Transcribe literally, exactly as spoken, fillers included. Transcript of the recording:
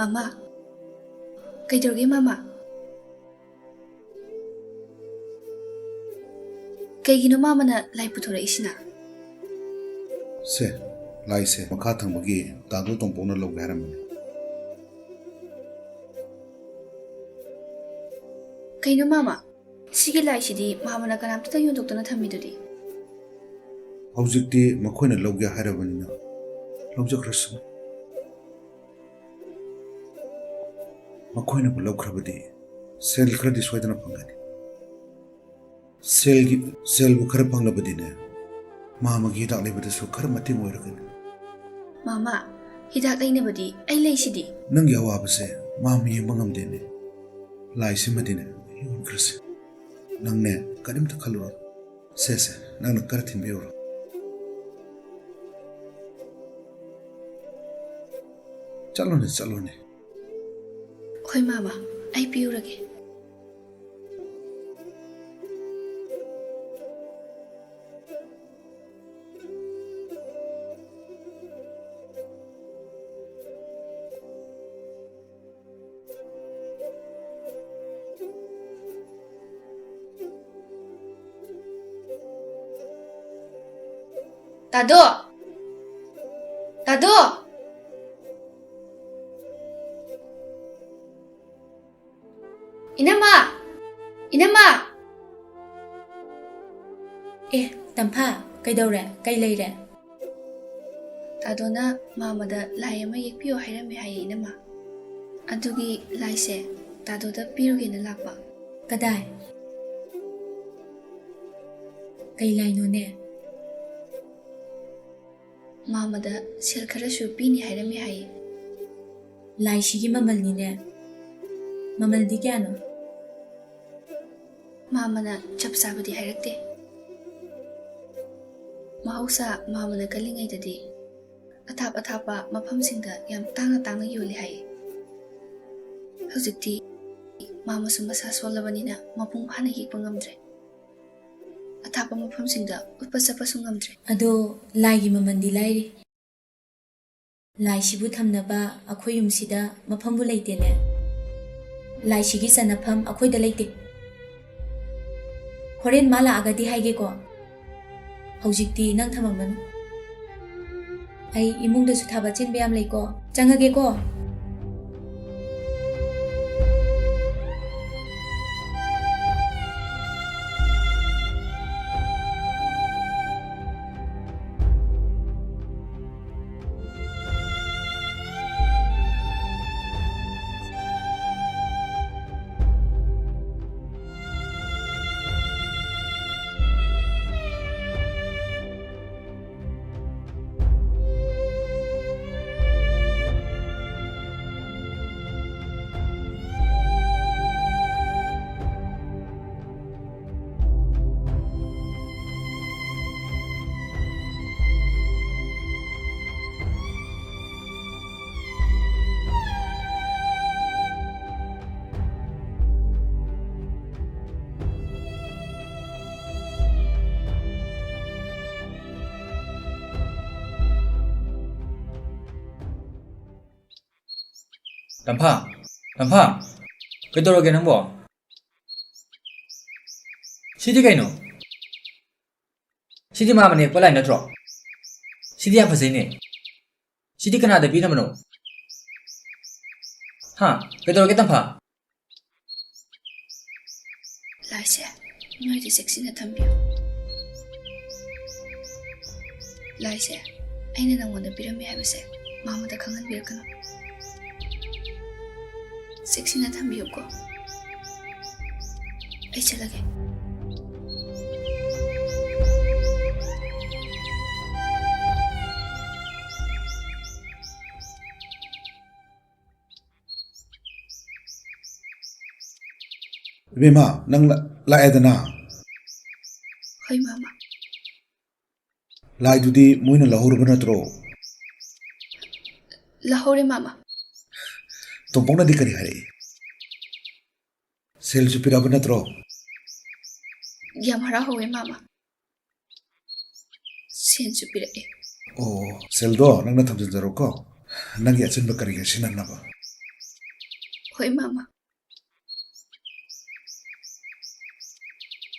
ꯃꯥꯃꯥ, ꯀꯩꯗꯧꯔꯒꯦ ꯃꯥꯃꯥ? ꯀꯩꯒꯤꯅꯣ ꯃꯥꯃꯥꯅ ꯂꯥꯏ ꯄꯨꯊꯣꯔꯛꯏꯁꯤꯅ? ꯁꯦ, ꯂꯥꯏꯁꯦ ꯃꯈꯥ ꯊꯪꯕꯒꯤ ꯇꯥꯗꯣ ꯇꯣꯝꯄꯣꯛꯅ ꯂꯧꯒꯦ ꯍꯥꯏꯔꯝꯕꯅꯦ꯫ ꯀꯩꯅꯣ ꯃꯥꯃꯥ? ꯁꯤꯒꯤ ꯂꯥꯏꯁꯤꯗꯤ ꯃꯥꯃꯥꯅ ꯀꯅꯥꯝꯇꯗ ꯌꯣꯟꯊꯣꯛꯇꯅ ꯊꯝꯃꯤꯗꯨꯗꯤ? ꯍꯧꯖꯤꯛꯇꯤ ꯃꯈꯣꯏꯅ ꯂꯧꯒꯦ ꯍꯥꯏꯔꯕꯅꯤꯅ ꯂꯧꯖꯈ꯭ꯔꯁꯅꯨ꯫ ꯃꯈꯣꯏꯅꯕꯨ ꯂꯧꯈ꯭ꯔꯕꯗꯤ ꯁꯦꯜ ꯈꯔꯗꯤ ꯁꯣꯏꯗꯅ ꯐꯪꯒꯅꯤ꯫ ꯁꯦꯜꯒꯤ, ꯁꯦꯜꯕꯨ ꯈꯔ ꯐꯪꯂꯕꯗꯤꯅꯦ, ꯃꯥꯃꯥꯒꯤ ꯍꯤꯗꯥꯛ ꯂꯩꯕꯗꯁꯨ ꯈꯔ ꯃꯇꯦꯡ ꯑꯣꯏꯔꯒꯅꯤ꯫ ꯃꯥꯃꯥ, ꯍꯤꯗꯥꯛ ꯂꯩꯅꯕꯗꯤ ꯑꯩ ꯂꯩꯁꯤꯗꯤ꯫ ꯅꯪꯒꯤ ꯑꯋꯥꯕꯁꯦ ꯃꯥꯃꯥ ꯌꯦꯡꯕ ꯉꯝꯗꯦꯅꯦ꯫ ꯂꯥꯏꯁꯤꯃꯗꯤꯅꯦ ꯌꯣꯟꯈ꯭ꯔꯁꯤ꯫ ꯅꯪꯅꯦ ꯀꯔꯤꯝꯇ ꯈꯜꯂꯨꯔꯅꯨ꯫ ꯁꯦ, ꯁꯦ, ꯅꯪꯅ ꯈꯔ ꯊꯤꯟꯕꯤꯔꯨꯔꯣ꯫ ꯆꯠꯂꯣꯅꯦ, ꯆꯠꯂꯣꯅꯦ꯫ ꯍꯣꯏ ꯃꯥꯃꯥ, ꯑꯩ ꯄꯤꯔꯨꯔꯒꯦ꯫ ꯇꯥꯗꯣ! ꯇꯥꯗꯣ! ꯏꯅꯝꯃ! ꯏꯅꯝꯃ! ꯑꯦ, ꯇꯝꯐꯥ, ꯀꯩꯗꯧꯔꯦ? ꯀꯩ ꯂꯩꯔꯦ? ꯇꯥꯗꯣꯅ ꯃꯥꯃꯥꯗ ꯂꯥꯏ ꯑꯃ ꯌꯦꯛꯄꯤꯌꯣ ꯍꯥꯏꯔꯝꯃꯦ ꯍꯥꯏꯌꯦ, ꯏꯅꯝꯃ꯫ ꯑꯗꯨꯒꯤ ꯂꯥꯏꯁꯦ ꯇꯥꯗꯣꯗ ꯄꯤꯔꯨꯒꯦꯅ ꯂꯥꯛꯄ꯫ ꯀꯗꯥꯏ? ꯀꯩ ꯂꯥꯏꯅꯣꯅꯦ? ꯃꯥꯃꯥꯗ ꯁꯦꯜ ꯈꯔꯁꯨ ꯄꯤꯅꯤ ꯍꯥꯏꯔꯝꯃꯦ ꯍꯥꯏꯌꯦ꯫ ꯂꯥꯏꯁꯤꯒꯤ ꯃꯃꯜꯅꯤꯅꯦ꯫ ꯃꯃꯜꯗꯤ ꯀꯌꯥꯅꯣ? ꯃꯥꯃꯥꯅ ꯆꯞ ꯆꯥꯕꯗꯤ ꯍꯥꯏꯔꯛꯇꯦ꯫ ꯃꯍꯧꯁꯥ ꯃꯥꯃꯥꯅ ꯀꯜꯂꯤꯉꯩꯗꯗꯤ ꯑꯊꯥꯞ ꯑꯊꯥꯞꯄ ꯃꯐꯝꯁꯤꯡꯗ ꯌꯥꯝ ꯇꯥꯡꯅ ꯇꯥꯡꯅ ꯌꯣꯜꯂꯤ ꯍꯥꯏꯌꯦ꯫ ꯍꯧꯖꯤꯛꯇꯤ ꯃꯥꯃꯥꯁꯨ ꯃꯁꯥ ꯁꯣꯜꯂꯕꯅꯤꯅ ꯃꯄꯨꯡ ꯐꯥꯅ ꯌꯦꯛꯄ ꯉꯝꯗ꯭ꯔꯦ꯫ ꯑꯊꯥꯞꯄ ꯃꯐꯝꯁꯤꯡꯗ ꯎꯠꯄ ꯆꯠꯄꯁꯨ ꯉꯝꯗ꯭ꯔꯦ꯫ ꯑꯗꯣ ꯂꯥꯏꯒꯤ ꯃꯃꯜꯗꯤ ꯂꯥꯏꯔꯤ꯫ ꯂꯥꯏꯁꯤꯕꯨ ꯊꯝꯅꯕ ꯑꯩꯈꯣꯏ ꯌꯨꯝꯁꯤꯗ ꯃꯐꯝꯕꯨ ꯂꯩꯇꯦꯅꯦ꯫ ꯂꯥꯏꯁꯤꯒꯤ ꯆꯟꯅꯐꯝ ꯑꯩꯈꯣꯏꯗ ꯂꯩꯇꯦ꯫ ꯍꯣꯔꯦꯟ ꯃꯥ ꯂꯥꯛꯑꯒꯗꯤ ꯍꯥꯏꯒꯦꯀꯣ꯫ ꯍꯧꯖꯤꯛꯇꯤ ꯅꯪ ꯊꯝꯃꯝꯃꯅꯨ꯫ ꯑꯩ ꯏꯃꯨꯡꯗꯁꯨ ꯊꯥꯕ ꯆꯤꯟꯕ ꯌꯥꯝ ꯂꯩꯀꯣ꯫ ꯆꯪꯉꯒꯦꯀꯣ꯫ ꯇꯝꯐꯥ, ꯇꯝꯐꯥ, ꯀꯩꯗꯧꯔꯒꯦ ꯅꯪꯕꯣ? ꯁꯤꯗꯤ ꯀꯩꯅꯣ? ꯁꯤꯗꯤ ꯃꯥꯃꯅ ꯌꯦꯛꯄ ꯂꯥꯏ ꯅꯠꯇ꯭ꯔꯣ? ꯁꯤꯗꯤ ꯌꯥꯝ ꯐꯖꯩꯅꯦ꯫ ꯁꯤꯗꯤ ꯀꯅꯥꯗ ꯄꯤꯅꯕꯅꯣ? ꯍꯥ? ꯀꯩꯗꯧꯔꯒꯦ ꯇꯝꯐꯥ? ꯂꯥꯏꯁꯦ, ꯅꯣꯏꯗꯤ ꯆꯦꯛꯁꯤꯟꯅ ꯊꯝꯕꯤꯌꯨ꯫ ꯂꯥꯏꯁꯦ, ꯑꯩꯅ ꯅꯪꯉꯣꯟꯗ ꯄꯤꯔꯝꯃꯦ ꯍꯥꯏꯕꯁꯦ ꯃꯥꯃꯗ ꯈꯪꯍꯟꯕꯤꯔꯛꯀꯅꯨ꯫ ꯆꯦꯛꯁꯤꯟꯅ ꯊꯝꯕꯤꯌꯨꯀꯣ꯫ ꯑꯩ ꯆꯠꯂꯒꯦ꯫ ꯏꯕꯦꯝꯃ, ꯅꯪ ꯂꯥ-, ꯂꯥꯛꯑꯦꯗꯅ? ꯍꯣꯏ, ꯃꯥꯃ꯫ ꯂꯥꯏꯗꯨꯗꯤ ꯃꯣꯏꯅ ꯂꯧꯍꯧꯔꯕ ꯅꯠꯇ꯭ꯔꯣ? ꯂꯧꯍꯧꯔꯦ, ꯃꯥꯃ꯫ ꯇꯣꯝꯄꯣꯛꯅꯗꯤ ꯀꯔꯤ ꯍꯥꯏꯔꯛꯏ? ꯁꯦꯜꯁꯨ ꯄꯤꯔꯛꯑꯕ ꯅꯠꯇ꯭ꯔꯣ? ꯌꯥꯝ ꯍꯔꯥꯎꯍꯧꯋꯦ, ꯃꯥꯃ꯫ ꯁꯦꯟꯁꯨ ꯄꯤꯔꯛꯑꯦ꯫ ꯑꯣ, ꯁꯦꯜꯗꯣ ꯅꯪꯅ ꯊꯝꯖꯤꯟꯖꯔꯣꯀꯣ, ꯅꯪꯒꯤ ꯑꯆꯤꯟꯕ ꯀꯔꯤꯒ ꯁꯤꯟꯅꯅꯕ꯫ ꯍꯣꯏ, ꯃꯥꯃ꯫